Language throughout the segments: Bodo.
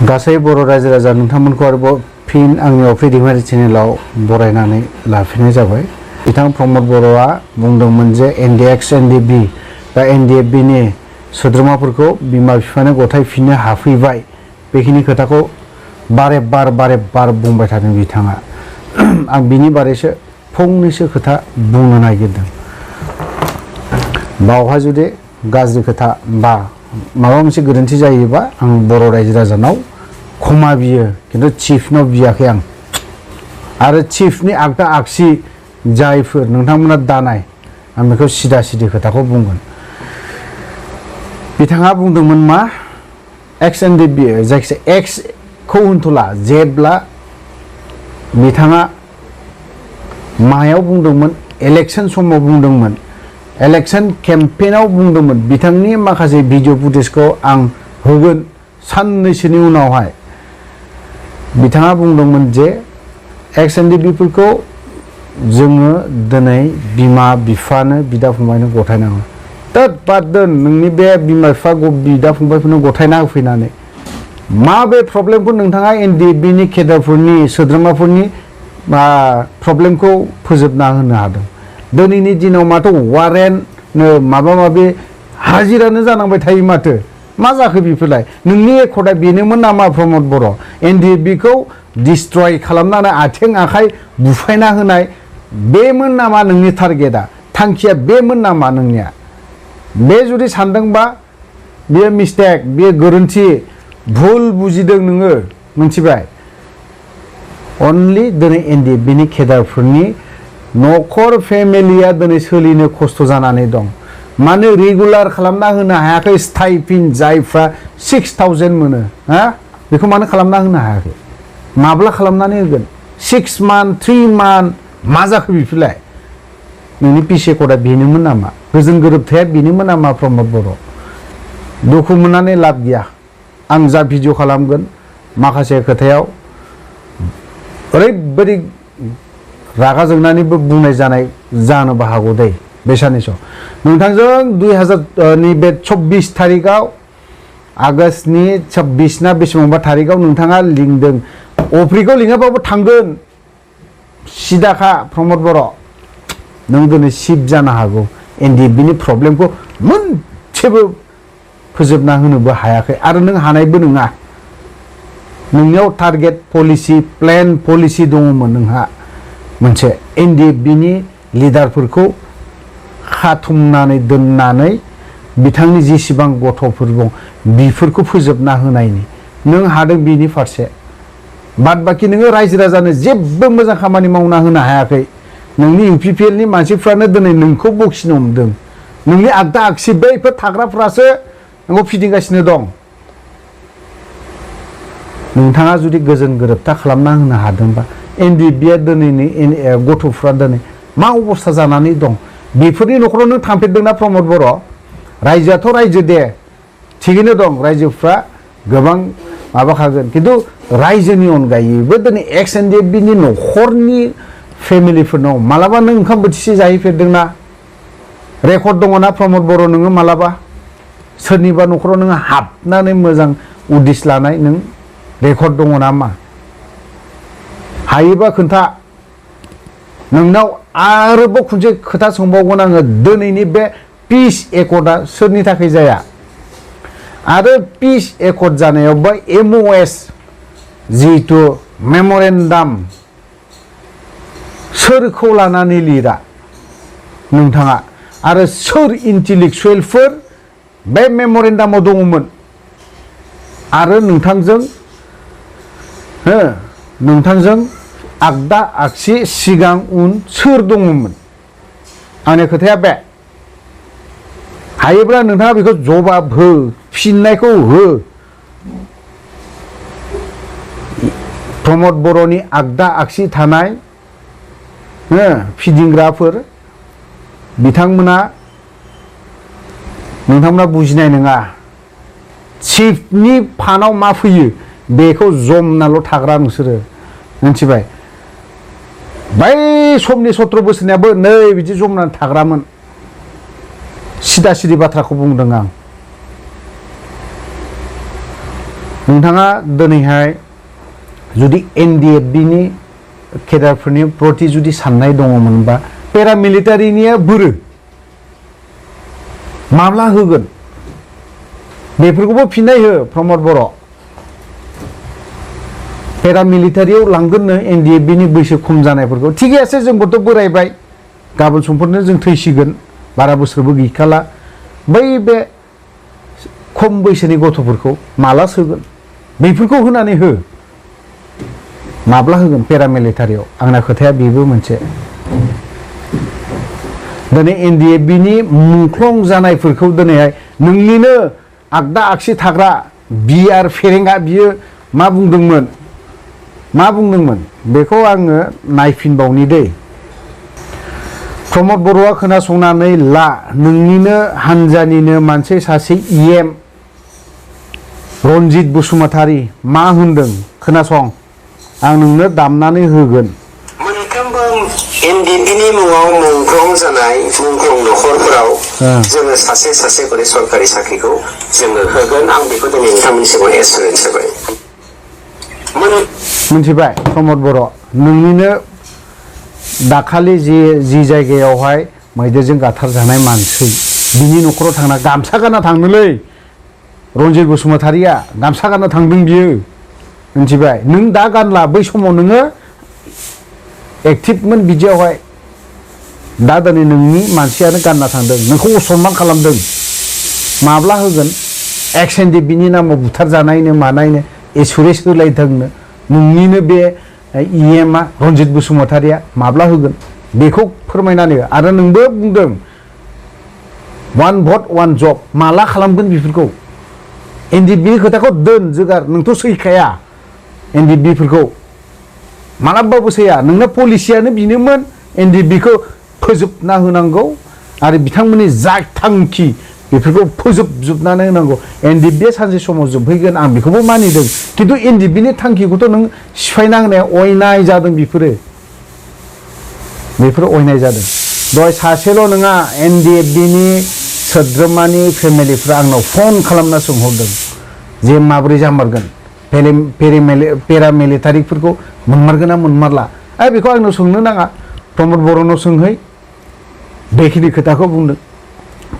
गासै बर' रायजो राजा नोंथांमोनखौ आरोबाव फिन आंनि अफिदिमारि चेनेलाव बरायनानै लाफिननाय जाबाय। बिथां प्रमद बर'आ बुंदोंमोन जे एनडिएक्स एनडिबि बा एनडिएफबिनि सोद्रोमाफोरखौ बिमा बिफानो गथायफिननो हाफैबाय बेखिनि खोथाखौ बारे बार बुंबाय थादों बिथाङा। आं बिनि बारैसो फंनैसो खोथा बुंनो नागिरदों। बावहाय जुदि गाज्रि खोथा बा माबा मोनसे गोरोन्थि जायोबा आं बर' रायजो राजानाव क्षमा बियो, खिन्थु चिफनाव बियाखै आं। आरो चिफनि आगदा आगसि जायफोर नोंथांमोना दानाय, आं बेखौ सिदा सिदि खोथाखौ बुंगोन। बिथाङा बुंदोंमोन मा एक्स एनडिबि जायखिजाया एक्सखौ होनथ'ला, जेब्ला बिथाङा मायाव बुंदोंमोन, इलेक्सन समाव बुंदोंमोन, इलेक्सन केम्पेइनाव बुंदोंमोन। बिथांनि माखासे भिडिअ फुटेजखौ आं होगोन साननैसोनि उनावहाय। बिथाङा बुंदोंमोन जे एक्स एनडिबिफोरखौ जोङो दिनै बिमा बिफानो बिदा फंबायनो गथायनाङो। दोद बाद दोन नोंनि बे बिमा बिफा बिदा फंबायफोरनो गथायना होफैनानै मा बे प्रब्लेमखौ नोंथाङा एनडिएफबिनि केडारफोरनि सोद्रोमाफोरनि प्रब्लेमखौ फोजोबना होनो हादों। दिनैनि दिनाव माथो वारेन्टनो माबा माबि हाजिरानो जानांबाय थायो माथो। मा जाखो बेफोरलाय? नोंनि एकर्डआ बेनोमोन नामा प्रमद बर'? एनडिएफबिखौ डिस्ट्रय खालामनानै आथिं आखाइ बुफायना होनाय बेमोन नामा नोंनि टारगेटआ? थांखिया बेमोन नामा नोंनिया? बे जुदि सानदोंबा बेयो मिस्टेक, बेयो गोरोन्थि, भुल बुजिदों नोङो, मिथिबाय? अनलि दिनै एनडिएफबिनि केडारफोरनि न'खर फेमिलिया दिनै सोलिनो खस्थ' जानानै दं। मानो रेगुलार खालामना होनो हायाखै? स्टाइपेन्ड जायफ्रा 6000 मोनो, हा बेखौ मानो खालामना होनो हायाखै? माब्ला खालामनानै होगोन? 6 मान्थ 3 मान्थ मा जाखो बेफोरलाय? नोंनि पिसि कर्डआ बेनोमोन नामा? गोजोन गोरोबथाया बेनोमोन नामा प्रमद बर'? दुखु मोननानै लाब गैया। आं जा भिडिअ खालामगोन माखासे खोथायाव ओरैबायदि रागा जोंनानैबो बुंनाय जानाय जानोबो हागौ दै बे साननैसो। नोंथांजों 2000 बे 24 थारिखआव आगष्टनि 26 ना बेसेबांबा थारिखआव नोंथाङा लिंदों। अफ्रिखौ लिङाबाबो थांगोन। सिदाखा प्रमद बर'। नों दिनै सिफ जानो हागौ। एनडिएफबिनि प्रब्लेमखौ मोनसेबो फोजोबना होनोबो हायाखै आरो नों हानायबो नङा। नोंनियाव टारगेट पलिसि, प्लेन पलिसि दङमोन नोंहा मोनसे। एनडिएफबिनि लिडारफोरखौ खाथुमनानै दोननानै बिथांनि जेसेबां गथ'फोर दं बेफोरखौ फोजोबना होनायनि नों हादों बिनि फारसे। बाद बाखि नोङो रायजो राजानो जेबो मोजां खामानि मावना होनो हायाखै। नोंनि इउपिपिएलनि मानसिफ्रानो दिनै नोंखौ बखिनो हमदों। नोंनि आगदा आगसि बैफोर थाग्राफ्रासो नोंखौ फिदिंगासिनो दं। नोंथाङा जुदि गोजोन गोरोबथा खालामना होनो हादोंबा एनडिएफबिया दिनैनि गथ'फ्रा दिनै मा अबस्था जानानै दं? बेफोरनि न'खराव नों थांफेरदोंना प्रमद बर'? रायजोआथ' रायजो दे, थिगैनो दं, रायजोफ्रा गोबां माबाखागोन, खिन्थु रायजोनि अनगायैबो दिनै एक्स एनडिएफबिनि न'खरनि फेमिलिफोरनाव मालाबा नों ओंखाम बोथिसे जाहैफेरदोंना? रेकर्ड दङना प्रमद बर' नोङो मालाबा सोरनिबा न'खराव नोङो हाबनानै मोजां उदिस लानाय नों रेकर्ड दङ नामा? हायोबा खोन्था। नोंनाव आरोबाव खनसे खोथा सोंबावगोन आङो। दिनैनि बे पिस एकर्डआ सोरनि थाखाय जाया? आरो पिस एकर्ड जानायाव बा एमअएस जिहेथु मेमरेन्डाम सोरखौ लानानै लिरा नोंथाङा? आरो सोर इन्टेलेक्सुयेलफोर बे मेमरेन्डामाव दङमोन? आरो नोंथांजों आगदा आगसि सिगां उन सोर दङमोन? आंनि खोथाया बे। हायोब्ला नोंथाङा बेखौ जवाब हो, फिननायखौ हो। प्रमद बर'नि आगदा आगसि थानाय फिदिंग्राफोर नोंथांमोना बुजिनाय नङा। चिफनि फानाव मा फैयो बेखौ जमनाल' थाग्रा नोंसोरो, मिथिबाय? बै समनि 17 बोसोरनियाबो नै बिदि जमनानै थाग्रामोन। सिदा सिदि बाथ्राखौ बुंदों आं। नोंथाङा दिनैहाय जुदि एनडिएफबिनि केडारफोरनि प्रति जुदि साननाय दङमोनबा पेरामिलिटारिनिया बोरो माब्ला होगोन बेफोरखौबो फिननाय हो प्रमद बर' पेरामिलिटारियाव लांगोननो एनडिएफबिनि बैसो खम जानायफोरखौ थिग আছে जोंबोथ' बोरायबाय गाबोन समफोरनो जों थैसिगोन बारा बोसोरबो गैखाला बै बे खम बैसोनि गथ'फोरखौ माला सोगोन बेफोरखौ होनानै हो माब्ला होगोन पेरामिलिटारियाव आंना खोथाया बेबो मोनसे दिनै एनडिएफबिनि मुंख्लं जानायफोरखौ दिनैहाय नोंनिनो आगदा आगसि थाग्रा बिआर फेरेंगा बियो मा बुंदोंमोन बेखौ आङो नायफिनबावनि दै प्रमद बर'आ खोनासंनानै ला नोंनिनो हानजानिनो मानसि सासे इएम रनजित बसुमतारी मा होनदों खोनासं आं नोंनो दामनानै होगोन मोनफ्रोमबो एनडिएफबिनि मुङाव मुंख्लं जानाय मुंख्लं नखरफोराव जोङो सासे सासे करि सरकारि साख्रिखौ जोङो होगोन आं बेखौ दिनै नोंथांमोननि सिगाङाव एसुरेन्स होबाय मिथिबाय प्रमद बर' नोंनिनो दाखालि जि जायगायावहाय मैदेरजों गाथारजानाय मानसि बिनि न'खराव थांना गामसा गानना थांनोलै रनजित बसुमतारिया गामसा गानना थांदों बियो मिथिबाय नों दा गानला बै समाव नोङो एक्टिभमोन बिदियावहाय दा दिनै नोंनि मानसियानो गानना थांदों नोंखौ असनमान खालामदों माब्ला होगोन एक्स एनडिएफबिनि नामाव बुथारजानायनो मानायनो एसुरेन्स होलायदोंनो नोंनिनो बे इएमआ रनजित बसुमतारिया माब्ला होगोन बेखौ फोरमायनानै हो आरो नोंबो बुंदों वान भट वान जब माला खालामगोन बेफोरखौ एनडिएफबिनि खोथाखौ दोन जोगार नोंथ' सैखाया एनडिएफबिफोरखौ मालाबाबो सैया नोंना पलिसियानो बिनोमोन एनडिएफबिखौ फोजोबना होनांगौ आरो बिथांमोननि जा थांखि बेफोरखौ फोजोबजोबनानै होनांगौ एनडिएफबिया सानसे समाव जोबहैगोन आं बेखौबो मानिदों खिन्थु एनडिएफबिनि थांखिखौथ' नों सिफायना होनाया अयनाय जादों बेफोरो अयनाय जादों दहाय सासेल' नङा एनडिएफबिनि सोद्रोमानि फेमिलिफ्रा आंनाव फन खालामना सोंहरदों जे माबोरै जामारगोन पेरामिलिटारिफोरखौ मोनमारगोन ना मोनमारला बेखौ आंनाव सोंनो नाङा प्रमद बर'नाव सोंहै बेखिनि खोथाखौ बुंदों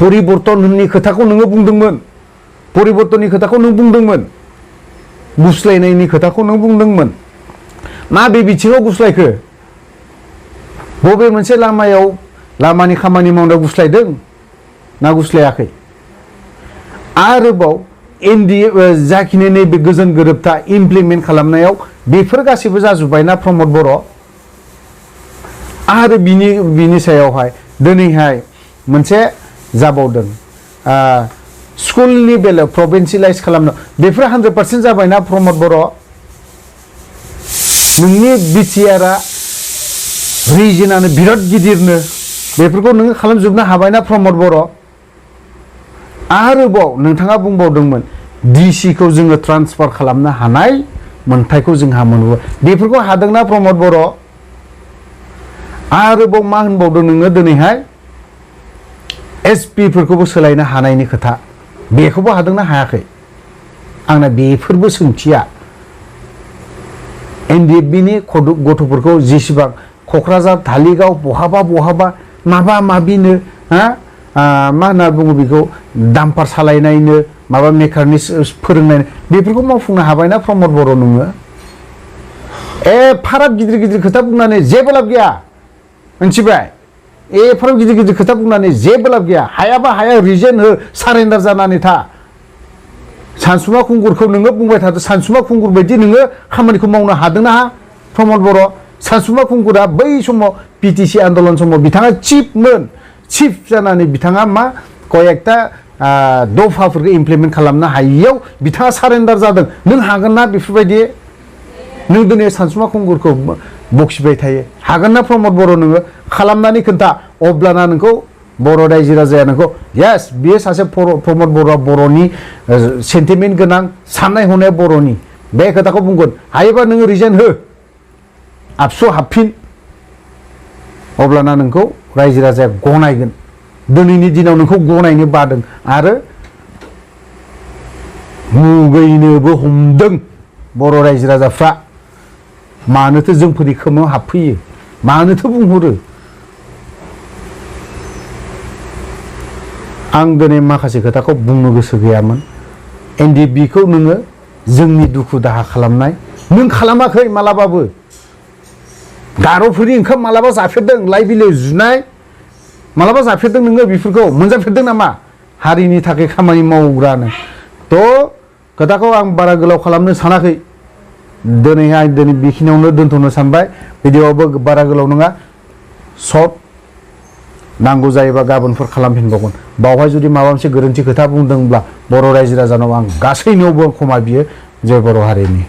परिबर्तननि खोथाखौ नोङो बुंदोंमोन परिबर्तननि खोथाखौ नों बुंदोंमोन गुस्लायनायनि खोथाखौ नों बुंदोंमोन माबे बिथिङाव गुस्लायखो बबे मोनसे लामायाव लामानि खामानि मावनायाव गुस्लायदों ना गुस्लायाखै आरोबाव एनडिएफ जाखिनि नैबे गोजोन गोरोबथा इमप्लिमेन्ट खालामनायाव बेफोर गासैबो जाजोब्बायना प्रमद बर' आरो बिनि सायावहाय दिनैहाय मोनसे जाबावदों स्कुलनि बेलायाव प्रभिन्सियेलाइज खालामनो बेफोर 100% जाबायना प्रमद बर' नोंनि बिटिआरआ रिजनानो बिराद गिदिरनो बेफोरखौ नोङो खालामजोबनो हाबायना प्रमद बर' आरोबाव नोंथाङा बुंबावदोंमोन डिसिखौ जोङो ट्रान्सफार खालामनो हानाय मोन्थायखौ जोंहा मोनबाय बेफोरखौ हादोंना प्रमद बर' आरोबाव मा होनबावदों नोङो दिनैहाय एसपिफोरखौबो सोलायनो हानायनि खोथा बेखौबो हादोंना हायाखै आंना बेफोरबो सोंथिया एनडिएफबिनि गथ'फोरखौ जेसेबां क'क्राझार धालिगाव बहाबा माबा माबिनो मा होनना बुङो बेखौ दाम्पार सालायनायनो माबा मेकारनिक फोरोंनाय बेफोरखौ मावफुंनो हाबायना प्रमद बर' नोङो एफाराब गिदिर खोथा बुंनानै जेबो लाब गैया मिथिबाय एफाराब गिदिर खोथा बुंनानै जेबो लाब गैया हायाबा हाया रिजेन हो सारेन्डार जानानै था सानसुमा खुंगुरखौ नोङो बुंबाय थादो सानसुमा खुंगुर बायदि नोङो खामानिखौ मावनो हादोंना प्रमद बर' सानसुमा खुंगुरा बै समाव पिटिसि आन्दलन समाव बिथाङा चिफ जानानै बिथाङा मा कयेकटा दफाफोरखौ इमप्लिमेन्ट खालामनो हायियाव बिथाङा सारेन्डार जादों नों हागोन ना बेफोरबायदि नों दिनै सानसुमा खुंगुरखौ बखिबाय थायो हागोन ना प्रमद बर' नोङो खालामनानै खोन्था अब्लाना नोंखौ बर' रायजो राजाया नोंखौ येस बियो सासे प्रमद बर'आ बर'नि सेन्टिमेन्ट गोनां साननाय हनाया बर'नि बे खोथाखौ बुंगोन हायोबा नोङो रिजाइन हो आबसु हाबफिन अब्लाना नोंखौ रायजो राजाया गनायगोन दिनैनि दिनाव नोंखौ गनायनो बादों आरो मुगैनोबो हमदों बर' रायजो राजाफ्रा मानोथो जोंफोरनि खोमायाव हाबफैयो मानोथो बुंहरो आं दिनै माखासे खोथाखौ बुंनो गोसो गैयामोन एनडिएफबिखौ नोङो जोंनि दुखु दाहा खालामनाय नों खालामाखै मालाबाबो गार'फोरनि ओंखाम मालाबा जाफेरदों लाइ बिलाइ जुनाय मालाबा जाफेरदों नोङो बेफोरखौ मोनजाफेरदों नामा हारिनि थाखाय खामानि मावग्रानो थ' खोथाखौ आं बारा गोलाव खालामनो सानाखै दिनै बेखिनियावनो दोनथ'नो सानबाय भिडिअआबो बारा गोलाव नङा सर्ट नांगौ जायोबा गाबोनफोर खालामफिनबावगोन बावहाय जुदि माबा मोनसे गोरोन्थि खोथा बुंदोंब्ला बर' रायजो राजानाव आं गासैनियावबो क्षमा बियो जय बर' हारिनि